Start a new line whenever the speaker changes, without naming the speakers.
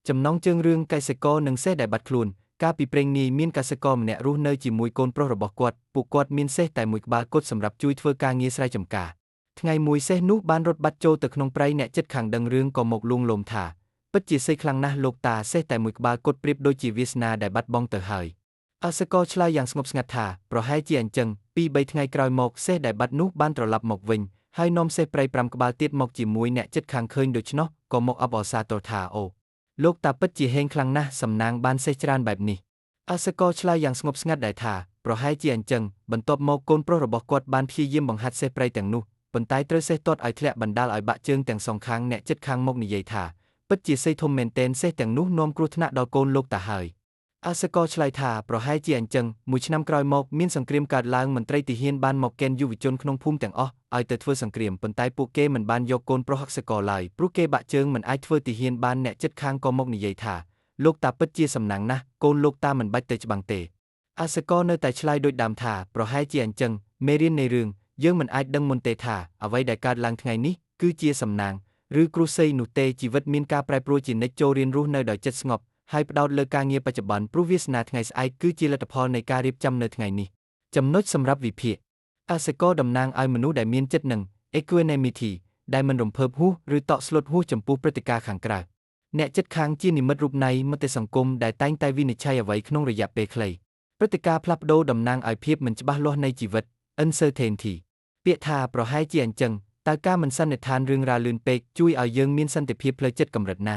ចំណងជើងរឿងកសិករនិងសេះដែលបាត់ខ្លួនកាលពីព្រេងនាយមានកសិករម្នាក់រស់នៅជាមួយកូនប្រុសរបស់គាត់ពួកគាត់មានសេះតែមួយក្បាលគត់សម្រាប់ជួយធ្វើការងារស្រែចម្ការថ្ងៃមួយសេះនោះបានរត់បាត់ចូលទៅក្នុងព្រៃអ្នកជិតខាងដឹងរឿងក៏មកលួងលោមថាពិតជាសេះខ្លាំងណាស់លោកតាសេះតែមួយក្បាលគត់ប្រៀបដូចជាវាសនាដែលបាត់បង់ទៅហើយអសិករឆ្លើយយ៉ាងស្ងប់ស្ងាត់ថាប្រហែលជាអញ្ចឹងពីរបីថ្ងៃក្រោយមកសេះដែលបាត់នោះបានត្រឡប់មកវិញហើយនាំសេះព្រៃ5ក្បាលទៀតមកជាមួយអ្នកជិតខាងឃើញដូច្នោះក៏មកអបអរសាទរថាអូលោកតាពិតជាហេងខ្លាំងណាស់សំណាងបានសេះច្រើនបែបនេះអសិករឆ្លើយយ៉ាងស្ងប់ស្ងាត់ដែរថាប្រហែលជាអញ្ចឹងបន្ទាប់មកកូនប្រុសរបស់គាត់បានព្យាយាមបង្ហាត់សេះព្រៃទាំងនោះប៉ុន្តែត្រូវសេះទាត់ឲ្យធ្លាក់បណ្ដាលឲ្យបាក់ជើងទាំងសងខាងអ្នកជិតខាងមកនិយាយថាពិតជាសេះធំមែនទែនសេះទាំងនោះនាំគ្រោះថ្នាក់ដល់កូនលោកតាហើយអសិករឆ្លើយថាប្រហែលជាអញ្ចឹងមួយឆ្នាំក្រោយមកមានសង្គ្រាមកើតឡើងមន្ត្រីទាហានបានមកកេណ្ឌយុវជនក្នុងភូមិទាំងអស់ឲ្យទៅធ្វើសង្គ្រាមប៉ុន្តែពួកគេមិនបានយកកូនប្រុសអសិករឡើយព្រោះគេបាក់ជើងមិនអាចធ្វើទាហានបានអ្នកជិតខាងក៏មកនិយាយថាលោកតាពិតជាសំណាងណាស់កូនលោកតាមិនបាច់ទៅច្បាំងទេអសិករនៅតែឆ្លើយដូចដើមថាប្រហែលជាអញ្ចឹងមេរៀននៃរឿងយើងមិនអាចដឹងមុនទេថាអ្វីដែលកើតឡើងថ្ងៃនេះគឺជាសំណាងឬគ្រោះសីនោះទេជីវិតមានការប្រែប្រួលជានិច្ចចូលរៀនរស់នៅដោយចិត្តស្ងប់ហើយផ្ដោតលើការងារបច្ចុប្បន្នព្រោះវាសនាថ្ងៃស្អែកគឺជាលទ្ធផលនៃការរៀបចំនៅថ្ងៃនេះចំណុចសម្រាប់វិភាគអសិករតំណាងឲ្យមនុស្សដែលមានចិត្តនឹង equanimity ដែលមិនរំភើបហួសឬតក់ស្លុតហួសចំពោះព្រឹត្តិការណ៍ខាងក្រៅអ្នកជិតខាងជានិមិត្តរូបនៃមតិសង្គមដែលតែងតែវិនិច្ឆ័យអ្វីក្នុងរយៈពេលខ្លីព្រឹត្តិការណ៍ផ្លាស់ប្ដូរតំណាងឲ្យភាពមិនច្បាស់លាស់នៃជីវិត uncertainty ពាក្យថាប្រហែលជាអញ្ចឹងតើការមិនសន្និដ្ឋានរឿងរ៉ាវលឿនពេកជួយឲ្យយើងមានសន្តិភាពផ្លូវចិត្តកម្រិតណា?